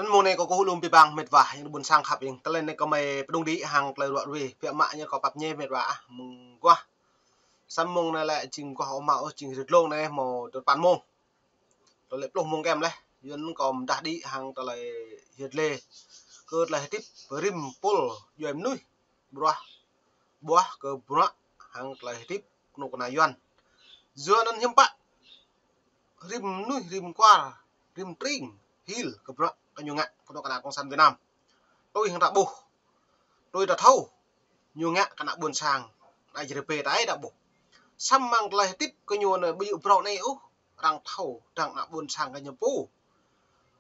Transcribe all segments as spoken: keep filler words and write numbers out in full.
Anŭn mông anai kâo kơkuh lŏm abih bang mĕt wa, yang ƀôn sang khăp ing. Tơlơi anai kâo mơi pơdŏng đĭ hăng tơlơi ruă ruê, biă mă ñu kâo pap ñe mĕt wa ah, mơguah. Samơ̆ mông anai lĕ jing mơguah ôh mă ôh, jing rơdlông anai hmâo dua rơpăn mông. Tơlơi pluh mông kơm laih, yua anŭn kâo mơdah đĭ hăng tơlơi hiăt lĕ. Kơ tơlơi hơdip rĭm pôl djuai mơnuih, bruă, ƀuah kơ bruă hăng tơlơi hơdip kơnuk kơna Yuan. Yua anŭn hiư̆m pă rĭm mơnuih, rĭm kwar, rĭm tring hil kơ bruă kơ ñu ngă kơnuk kơna Cộng sản Việt Nam. Tui hăng ta ƀuh, tui ta thâo, ñu ngă kơ ană ƀôn sang, ană Jrai pơ ta ai ta ƀuh. Samơ̆ mơ̆ng tơlơi hơdip kơ ñu anai ƀu djơ̆ bruă anai ôh, arăng thâo, dăng ană ƀôn sang kơ ñu pô,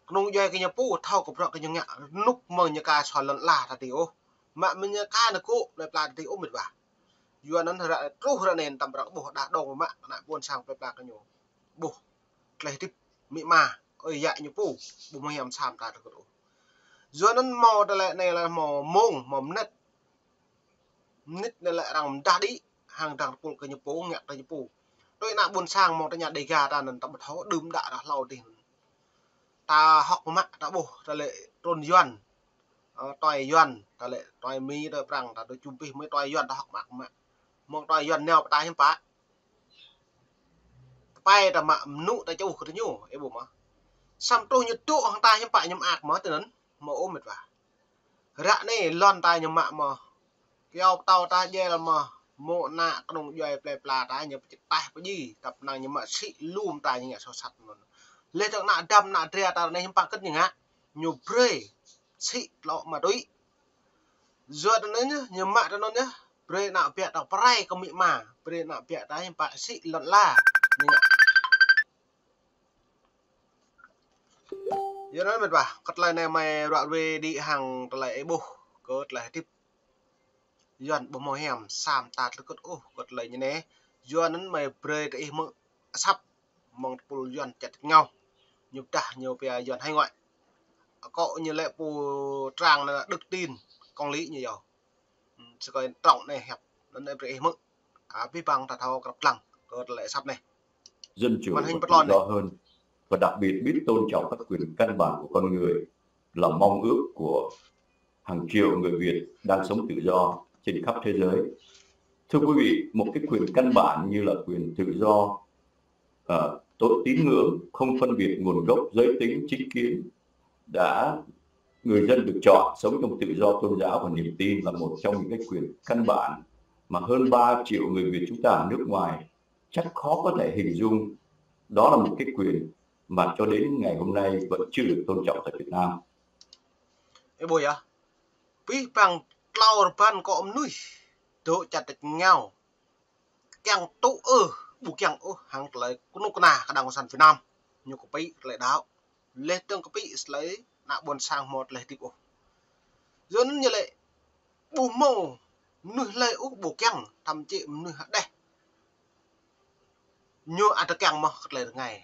kơnung djuai kơ ñu pô, thâo kơ bruă kơ ñu ngă, rơnŭk mơ̆ng ñu ka sua lŏn ala ta tui ôh. Mă mơ̆ng ñu ka nao gŏ plơi pla ta tui ôh mĕt wa. Yua anŭn ră, truh ră anai tăm arăng ƀuh đah dong mă ană ƀôn sang plơi pla kơ ñu. Ƀuh tơlơi hơdip amĭ ama, ơi yă ñu pô, ƀu hmâo hiam sa mơta tơgŭt ôh. Yua anŭn hmâo tơlơi anai lĕ hmâo mông, hmâo mơnit. Mơnit anai lĕ arăng mơdah đĭ, hăng dăng tơpul kơ ñu pô, ngă kơ ñu pô. Tui ană ƀôn sang hmâo tơña Dega ta anŭn ta ƀu thâo, đưm đă ră hlâo adih. Ta hơ̆k mă ta ƀuh, tơlơi trŭn Yuan, ơ, tơlơi Yuan, tơlơi, tơlơi Mi, tơlơi Prăng, ta tui čum pih mơi tơlơi Yuan ta hơ̆k mă mă. Mơ̆ng tơlơi Yuan nao pơ ta hiư̆m pă. Tơpai ta mă mơnŭ ta čuh kơ tơ ñu, ih ƀuh mơ̆. Samơ̆ truh ñu dŏ hăng ta hiư̆m pă ñu mơak mơ̆ tui anŭn, mơ̆ ôh mĕt wa. Ră anai lŏn ta ñu mă mơ̆. Kyâo pơtâo ta djel mơ̆, mơ̆ ană kơnung djuai plơi pla ta ñu pơčĭt taih pơjing, tơpă năng ñu mă sĭ lŏm ta ñu ngă soh sat anŭn. Leh dơ̆ng ană Dăm ană Dra ta anai hiư̆m pă kơ̆t ñu ngă, ñu brơi sĭ tlŏ ma tui. Yua tơ anŭn yơh, ñu mă tơ anŭn yơh, brơi ană biă ta pơrai kơ amĭ ama, brơi ană biă ta hiư̆m pă sĭ lŏn ala. Ñu ngă. Yua anŭn mĕt wa, kơ tơlơi anai mơi ruă ruê đĭ hăng tơlơi ih ƀuh, kơ tơlơi hơdip Yuan ƀu hmâo hiam sa mơta tơgŭt ôh, kơ tơlơi ñu anai. Yua anŭn mơi brơi kơ ih hmư̆ asăp mơ̆ng tơpul Yuan čăt ngao. Ñu pơdah ñu pia Yuan hải ngoại. Akŏ ñu lĕ pô Trang anŭn là đức tin, công lý ñu yơh. Sơkơi trong anai hiăp, anŭn anai brơi ih hmư̆. Abih bang ta thâo krăp lăng kơ tơlơi asăp anai. Dân chủ và tự do hơn, và đặc biệt biết tôn trọng các quyền căn bản của con người là mong ước của hàng triệu người Việt đang sống tự do trên khắp thế giới. Thưa quý vị, một cái quyền căn bản như là quyền tự do, ờ, tôn tín ngưỡng, không phân biệt nguồn gốc, giới tính, chính kiến, đã người dân được chọn sống trong tự do tôn giáo và niềm tin là một trong những cái quyền căn bản mà hơn ba triệu người Việt chúng ta ở nước ngoài chắc khó có thể hình dung. Đó là một cái quyền mà cho đến ngày hôm nay vẫn chưa được tôn trọng tại Việt Nam. Ih ƀuh yơh. Abih bang tlâo rơbăn akŏ mơnuih dŏ čăt ngao. Kiăng tŭ ôh, ƀu kiăng ôh hăng tơlơi kơnuk kơna kơ đảng cộng sản Việt Nam. Ñu kơpĭ tơlơi đaŏ. Leh dơ̆ng kơpĭ tơlơi ană ƀôn sang hmâo tơlơi hơdip ôh. Yua anŭn ñu lĕ ƀu hmâo mơnuih hlơi ôh ƀu kiăng, thậm chí mơnuih hơđeh. Ñu ăt kiăng mơ̆ kơ tơlơi rơngai.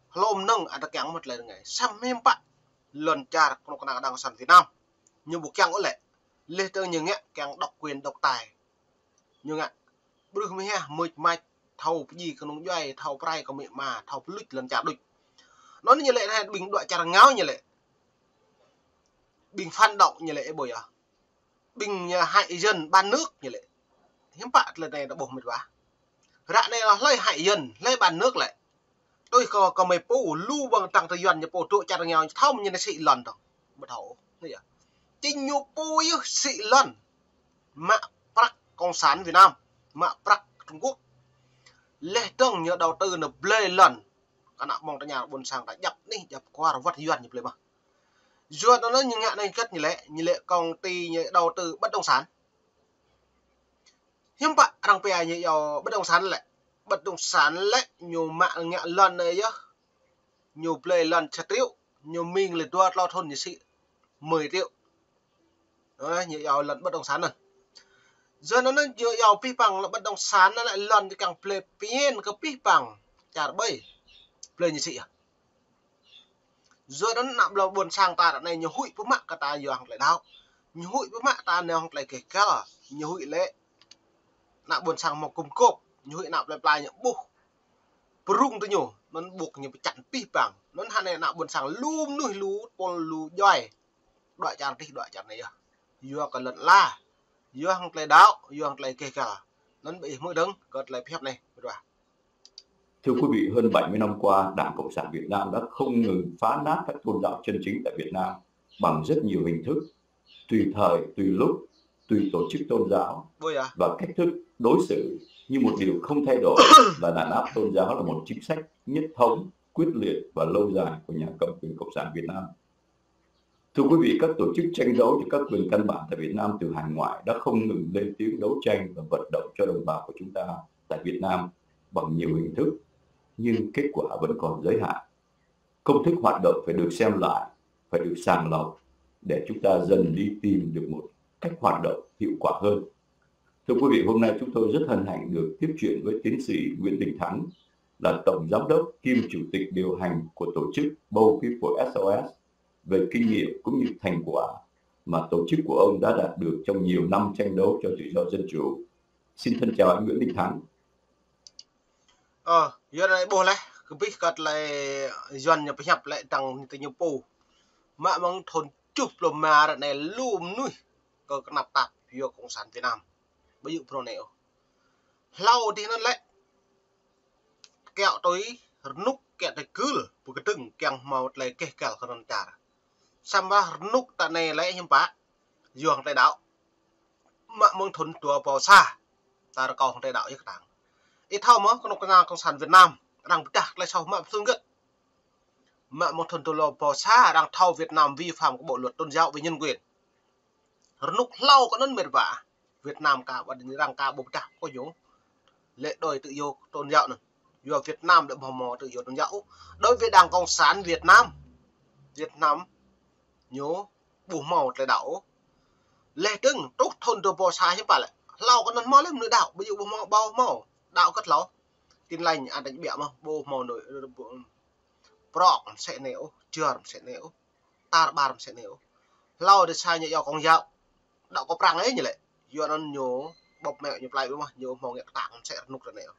Hlô mơnơ̆ng ăt kiăng mơ̆ tơlơi rơngai. Samơ̆ hiư̆m pă lŏn čar kơnuk kơna kơ đảng cộng sản Việt Nam, ñu ƀu kiăng ôh lĕ. Leh dơ̆ng ñu ngă kiăng độc quyền độc tài. Ñu ngă ƀrưh mơhiăh, mưč mač, thâo pơjing kơnung djuai, thâo pơrai kơ amĭ ama, thâo pơluč lŏn čar đôč. Anŭn ñu lĕ anai ƀing dŏ čar ngao ñu lĕ. Ƀing phản động ñu lĕ ih ƀuh yơh. Ƀing ñu hại dân bán nước ñu lĕ. Hiư̆m pă tơlơi anai ta ƀuh mĕt wa. Ră anai hlơi hại dân, hlơi bán nước lĕ. Tui kơ, kơ mơi pô, lu ƀơ̆ng tăng tơ Yuan ñu pô dŏ čar ngao, thâo ñu anai sĭ lŏn dơ̆ng. Ƀu thâo, anai yơh. Chính ñu pô yơh sĭ lŏn. Mă prăk Cộng sản Việt Nam, mă prăk Trung Quốc. Leh dơ̆ng ñu đầu tư anŭn blơi lŏn. Kơ ană mơ̆ng tơña ƀôn sang ta djăp anih, djăp kwar wơ̆t Yuan ñu blơi mơ̆. Yua anŭn ñu ngă anai kơ̆t ñu lĕ, ñu lĕ công ty ñu đầu tư bất động sản. Hiư̆m pă arăng pia ñu yua bất động sản lĕ. Bất động sản lĕ ñu mă ngă lŏn anai yơh. Ñu blơi lŏn sa triệu, ñu ming lĕ dua tlâo thŭn ñu sĭ mười triệu. Ơ, ñu yua lŏn bất động sản anŭn. Yua anŭn ñu yua abih bang lŏn bất động sản anŭn lĕ lŏn ñu kiăng blơi pơmĭn kơ abih bang čar ƀai. Blơi ñu sĭ yơh. Yua anŭn ană ƀôn sang ta ră anai ñu huĭ pơmă kơ ta yua hăng tơlơi đaŏ. Ñu huĭ pơmă ta nao hăng tơlơi kơ kăl. Ñu huĭ lĕ ană ƀôn sang hmâo gum gôp. Ñu huĭ ană plơi pla ñu ƀuh pơrŭng tơ ñu, anŭn ƀuh ñu pơčăn pih pang. Anŭn hơnai ană ƀôn sang lu mơnuih lu pôl lu djuai. Đuaĭ čar tih, đuaĭ čar anai yơh. Yua kơ lŏn ala, yua hăng tơlơi đaŏ, yua hăng tơlơi keh gal. Anŭn ƀing ih hmư̆ dơ̆ng kơ tơlơi pơhiăp anai, ƀu dua. Thưa quý vị, hơn bảy mươi năm qua, Đảng Cộng sản Việt Nam đã không ngừng phá nát các tôn giáo chân chính tại Việt Nam bằng rất nhiều hình thức, tùy thời, tùy lúc, tùy tổ chức tôn giáo, ƀu dua, và cách thức đối xử, nhưng một điều không thay đổi là đàn áp tôn giáo là một chính sách nhất thống, quyết liệt và lâu dài của nhà cầm quyền Cộng sản Việt Nam. Thưa quý vị, các tổ chức tranh đấu cho các quyền căn bản tại Việt Nam từ hải ngoại đã không ngừng lên tiếng đấu tranh và vận động cho đồng bào của chúng ta tại Việt Nam bằng nhiều hình thức, nhưng kết quả vẫn còn giới hạn. Công thức hoạt động phải được xem lại, phải được sàng lọc để chúng ta dần đi tìm được một cách hoạt động hiệu quả hơn. Thưa quý vị, hôm nay chúng tôi rất hân hạnh được tiếp chuyện với tiến sĩ Nguyễn Đình Thắng, là Tổng Giám đốc kiêm Chủ tịch điều hành của tổ chức Bo People S O S, về kinh nghiệm cũng như thành quả mà tổ chức của ông đã đạt được trong nhiều năm tranh đấu cho tự do dân chủ. Xin thân chào anh Nguyễn Đình Thắng. Ơ, yua anai ƀuh laih, kơ ƀing kơ tơlơi Yuan ñu pơhiăp lĕ dăng tơ ñu pô. Mă mơ̆ng thun tơjuh pluh rơma ră anai lu mơnuih kơ kơnăp tap yua Cộng sản Việt Nam. Ƀu djơ̆ phrâo anai ôh. Hlâo dih anŭn lĕ kiaŏ tui rơnŭk kiaŏ tui gưl, pơkơdơ̆ng kiăng hmâo tơlơi keh gal kơ anŭn čar. Samơ̆ rơnŭk ta anai lĕ hiư̆m pă, yua hăng tơlơi đaŏ. Mă mơ̆ng thun dua rơbâo sa, ta rơkâo hăng tơlơi đaŏ yơh kơtang. Ih thâo mơ̆ kơnuk kơna Cộng sản Việt Nam, arăng pơdah tơlơi soh mă pơsŭn gơ̆t. Mă mơ̆ng thun dua rơbâo sa, arăng thâo Việt Nam vi phạm kơ bộ luật tôn giáo về nhân quyền. Rơnŭk hlâo kơ anŭn mĕt wa. Việt Nam ka, ƀing arăng ka ƀu pơdah kơ ñu lễ đôi tự do tôn giáo anŭn. Yua Việt Nam đa ƀu hmâo tự do tôn giáo. Đối với Đảng Cộng sản Việt Nam, Việt Nam ñu ƀu hmâo tơlơi đaŏ. Lĕ dơ̆ng truh thun dua rơbâo sa hiư̆m pă lĕ. Hlâo kơ anŭn hmâo lĕ mơnuih đaŏ, ƀu djơ̆ ƀu hmâo, ƀu hmâo. Đaŏ kơ̆t hlâo. Tin Lành, An Tây Ƀiă mơ̆ ƀu hmâo nui, prŏk mơsĕ anai ôh, čar mơsĕ anai ôh, tar ƀar mơsĕ anai ôh. Hlâo dêh sa ñu iâu Công giáo. Đaŏ kơ Prăng ih ñu lĕ. Yua anŭn ñu bưp mĕo ñu plai ƀu mă, ñu hmâo ngă kơtang mơsĕ rơnŭk ră anai ôh.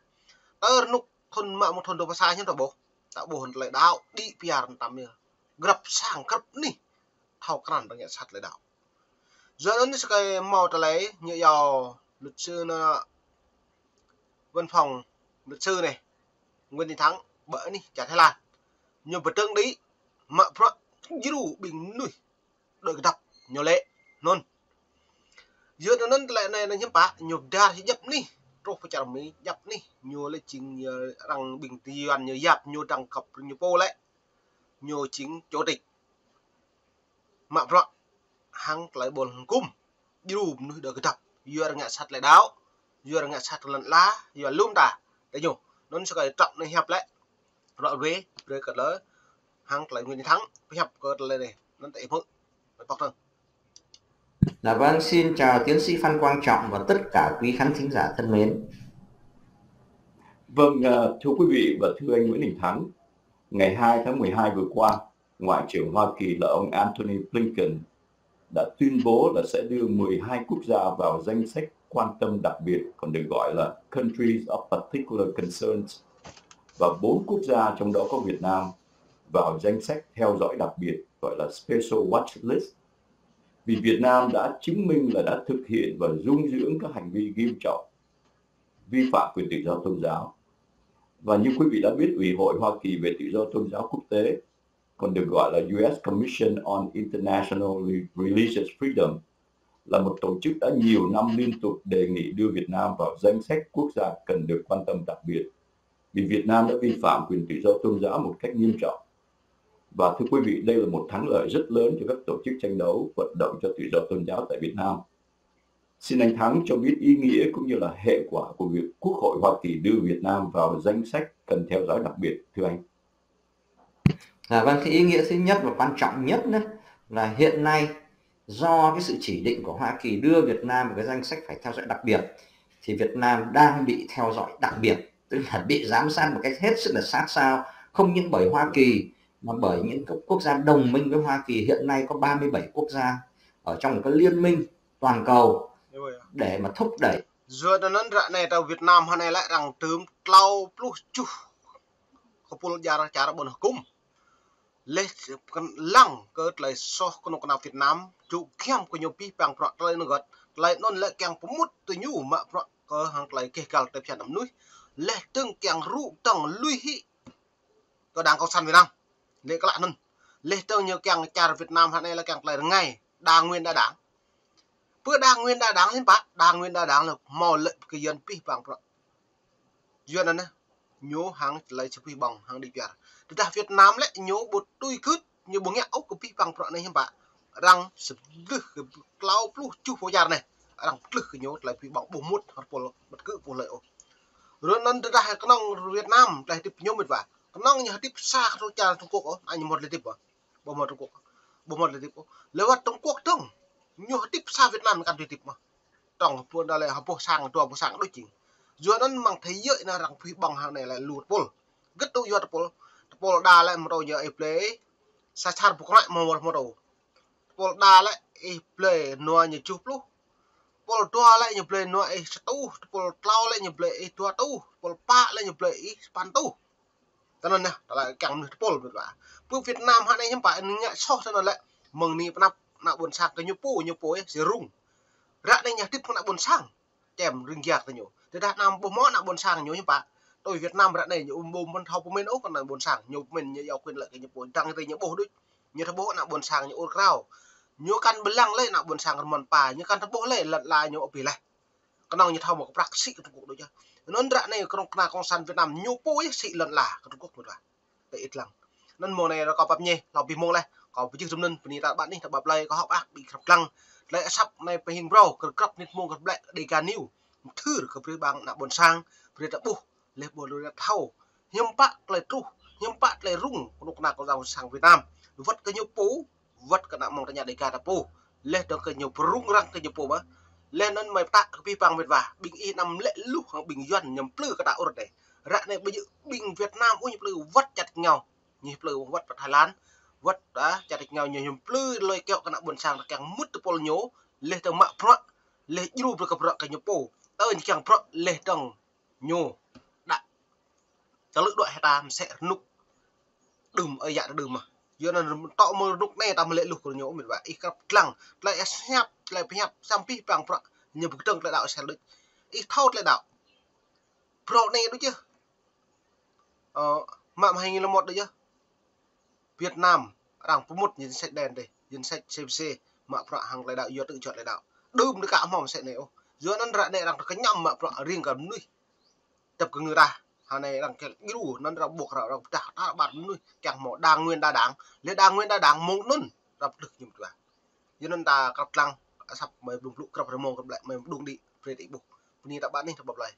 Tơ rơnŭk thun mă mơ̆ng thun dua rơbâo sa ñu ta ƀuh. Ta ƀuh tơlơi đaŏ, đĭ piar tam yơh. Grăp sang, grăp anih. Thâo krăn tơlơi ngă sat tơlơi đaŏ. Yua anŭn anai sơkai hmâo tơlơi ñu iâu luật sư anŭn, văn phòng luật sư anai, Nguyễn Đình Thắng, ƀơi anih čar Thái Lan. Ñu pơdơ̆ng đĭ, mă bruă djru ƀing mơnuih đuaĭ kơdăp ñu lĕ anŭn. Yua anŭn tơlơi anai anŭn hiư̆m pă, ñu pơđar djăp anih, truh pơ čar Mi djăp anih, ñu lĕ jing, ơ, arăng ƀing Yuan ñu yap ñu dăng kơ ñu pô lĕ. Ñu jing chủ tịch. Mă bruă hăng tơlơi ƀôn hăng gum. Djru mơnuih đuaĭ kơdăp. Yua arăng ngă sat tơlơi đaŏ. Yua arăng ngă sat tơlơi lŏn ala. Yua lŏm ta. Tơ ñu. Anŭn sơkai trăp anai hiăp lĕ. Ră ruai, brơi kơ tơlơi hăng tơlơi Nguyễn Thắng. Pơhiăp kơ tơlơi anai. Anŭn tơ ih hmư̆. Bye bye. Dạ vâng, xin chào tiến sĩ Phan Quang Trọng và tất cả quý khán thính giả thân mến. Vâng, à, thưa quý vị và thưa anh Nguyễn Đình Thắng, ngày hai tháng mười hai vừa qua, Ngoại trưởng Hoa Kỳ là ông Antony Blinken đã tuyên bố là sẽ đưa mười hai quốc gia vào danh sách quan tâm đặc biệt, còn được gọi là Countries of Particular Concerns, và bốn quốc gia, trong đó có Việt Nam, vào danh sách theo dõi đặc biệt, gọi là Special Watch List, vì Việt Nam đã chứng minh là đã thực hiện và dung dưỡng các hành vi nghiêm trọng vi phạm quyền tự do tôn giáo. Và như quý vị đã biết, Ủy hội Hoa Kỳ về Tự do Tôn giáo quốc tế, còn được gọi là U S Commission on International Religious Freedom, là một tổ chức đã nhiều năm liên tục đề nghị đưa Việt Nam vào danh sách quốc gia cần được quan tâm đặc biệt, vì Việt Nam đã vi phạm quyền tự do tôn giáo một cách nghiêm trọng. Và thưa quý vị, đây là một thắng lợi rất lớn cho các tổ chức tranh đấu, vận động cho tự do tôn giáo tại Việt Nam. Xin anh Thắng cho biết ý nghĩa cũng như là hệ quả của việc Quốc hội Hoa Kỳ đưa Việt Nam vào danh sách cần theo dõi đặc biệt, thưa anh. Dạ vâng, cái ý nghĩa thứ nhất và quan trọng nhất đấy là hiện nay do cái sự chỉ định của Hoa Kỳ đưa Việt Nam vào cái danh sách phải theo dõi đặc biệt, thì Việt Nam đang bị theo dõi đặc biệt, tức là bị giám sát một cách hết sức là sát sao, không những bởi Hoa Kỳ mà bởi những các quốc gia đồng minh với Hoa Kỳ. Hiện nay có ba mươi bảy quốc gia ở trong một cái liên minh toàn cầu để mà thúc đẩy. Yua anŭn ră anai ta Việt Nam hơnai lĕ arăng tơm tlâo pluh tơjuh kơpul djăr čar ƀôn hơkŭm. Leh kăn lăng kơ tơlơi soh kơnuk kơna Việt Nam, čŭ giăm kơ ñu pih pang prăk tơlơi anŭn gơ̆t, tơlơi anŭn lĕ kiăng pơmŭt tơ ñu mă prăk kơ hăng tơlơi keh găl tơlơi phiăn mơnuih. Leh tơng kiăng rŭ tơng lui hĭ kơ Đảng Cộng sản Việt Nam. Lĕ klă anŭn. Leh tơng ñu kiăng čar Việt Nam hă anai lĕ kiăng tơlơi rơngai, đa nguyên đa đảng. Pơ đa nguyên đa đảng hiư̆m pă, đa nguyên đa đảng lĕ hmâo lĕ kơ Yuan pih pang prăk. Yuan anŭn ñu hăng tơlơi sơpih ƀơ̆ng hăng đĭ piar. Tơdah Việt Nam lĕ ñu ƀu tui gưt, ñu ƀu ngă ôh kơ pih pang prăk anai hiư̆m pă. Arăng sơdlưh kơ klâo pluh tơjuh pô čar anai. Arăng tlưh kơ ñu tơlơi pih ƀơ̆ng ƀu mŭt hơr pôl ƀăt kơ pô lơi ôh. Rơnŭk anŭn tơdah kơnơ̆ng Việt Nam tơlơi hơdip ñu mĕt wa. Kơnơ̆ng ñu hơdip sa kơ čar Trung Quốc ôh, anai ñu mŭt tơlơi hơdip ôh. Ƀu mŭt Trung Quốc. Ƀu mŭt tơlơi hơdip ôh. Lĕ wơ̆t Trung Quốc tơng. Ñu hơdip sa Việt Nam kăn tơlơi hơdip mơ̆. Trong pô đa lĕ hơboh sang, dua boh sang đôč jing. Yua anŭn mơ̆ng thế giới anai arăng pih ƀơ̆ng hăng anai lĕ lu tơpul. Gơ̆t tŭ yua tơpul. Tơpul đa lĕ mơtô ñu ih blơi sa čar pơkrăk mơ̆ mơtô. Tơpul đa lĕ ih blơi nua ñu tơjuh pluh. Tơpul dua lĕ ñu blơi nua ih sa rơtuh. Tơpul klâo lĕ ñu blơi ih dua rơtuh. Tơpul pă lĕ ñu blơi ih sapăn rơtuh. Tơnăn yơh, tơlơi kiăng mơnuih tơpul mĕt wa. Pơ Việt Nam hă anai hiư̆m pă anai ngă soh tơnăn lĕ. Mơ̆ng anai pơnăp ană ƀôn sang kơ ñu pô, ñu pô yơh, sĭ rŭng. Ră anai ñu hơdip kơ ană ƀôn sang. Čem rĭng giar tơ ñu. Tơdah anăm ƀu hmâo ană ƀôn sang ñu hiư̆m pă. Tui Việt Nam ră anai ñu ƀu mŭn thâo pơmĭn ôh kơ ană ƀôn sang. Ñu pơmĭn ñu yua quyền lợi kơ ñu pô. Dăng tơ ñu ƀuh đôč. Ñu thâo ƀuh ană ƀôn sang ñu ur krao. Ñu kăn ƀlăng lĕ ană ƀôn sang rơmon pa. Ñu kăn thâo ƀuh lĕ lŏn ala ñu ƀu ƀiă leh. Kơnơ̆ng ñu thâo mă kơ prăk sĭ kơ Trung Quốc đôč yơh. Anŭn ră anai kơnơ̆ng kơna cộng sản Việt Nam ñu pô yơh sĭ lŏn ala kơ Trung Quốc mĕt wa. Tơ ih lăng. Anŭn mơ̆ng anai ră kâo pap ñe, hlâo ƀing mơ̆ng leh, kâo pơjih tơm anŭn, bơni ta ƀă anih, ta ƀă plơi, kâo hơ̆k mơak, ƀing krăp lăng. Tơlơi asăp anai pơhing brâo, kơ krăp nit mơ̆ng kơ blĕ, Dega News. Mơthưr kơ brơi ƀing ană ƀôn sang, brơi ta ƀuh, leh ƀuh lu ta thâo. Hiư̆m pă tơlơi truh, hiư̆m pă tơlơi rŭng, kơnuk kơna cộng sản Việt Nam. Wơ̆t kơ ñu pô, wơ̆t kơ ană mơ̆ng tơña Dega ta pô. Leh dơ̆ng kơ ñu pơrŭng răng kơ ñu pô mơ̆. Leh anŭn mơi pơtă kơ pih pang mĕt wa. Ƀing ih anăm lĕ luh hăng ƀing Yuan ñu plư kơ ta ur dêh. Ră anai ƀu djơ̆ ƀing Việt Nam ôh ñu plư wơ̆t čar tač rơngiao. Ñu plư wơ̆t pơ Thái Lan. Wơ̆t, a, čar tač rơngiao ñu, ñu plư lơi kiaŏ kơ ană ƀôn sang ta kiăng mŭt tơpul ñu. Leh dơ̆ng mă prăk. Leh djru brơi kơ prăk kơ ñu pô. Tơ ñu kiăng prăk leh dơ̆ng ñu đă tơlư̆ đuaĭ hĭ ta mơsĕ rơnŭk đưm ơi yă ta đưm mơ̆. Yua anŭn tŏ mơ̆ng rơnŭk anai ta mơ̆ lĕ luh kơ ñu mĕt wa. Ih krăp lăng, tơlơi ih hiăp, tơlơi pơhiăp, samơ̆ pih pang prăk, ñu ƀu kơdơ̆ng tơlơi đaŏ sel đôč. Ih thâo tơlơi đaŏ. Prŏ anai đôč yơh. Ơ, mă mơhai ngĭ lơmot đôč yơh. Việt Nam, arăng pơmŭt danh sách đen dêh, danh sách C B C, mă prăk hăng tơlơi đaŏ, yua tơ̆ čuă tơlơi đaŏ. Đưm đơ kă hmâo mơsĕ anai ôh. Yua anŭn ră anai arăng tơkơñăm mă prăk rĭng kơ mơnuih. Tơp kơ ngư ta, hă anai arăng kiăng djru, anŭn arăng ƀuh arăng, arăng pơdah, ta ƀar mơnuih, kiăng hmâo đa nguyên đa đảng, leh đa nguyên đa đảng mơ̆ng anŭn, arăng pơdlưh ñu mơtua. Yua anŭn ta krăp lăng, asăp mơi blung blŭ krăp rơmông krăp lĕ mơi mơđung đĭ, brơi ta ƀuh. Bơni ta ƀă anih, ta ƀă plơi.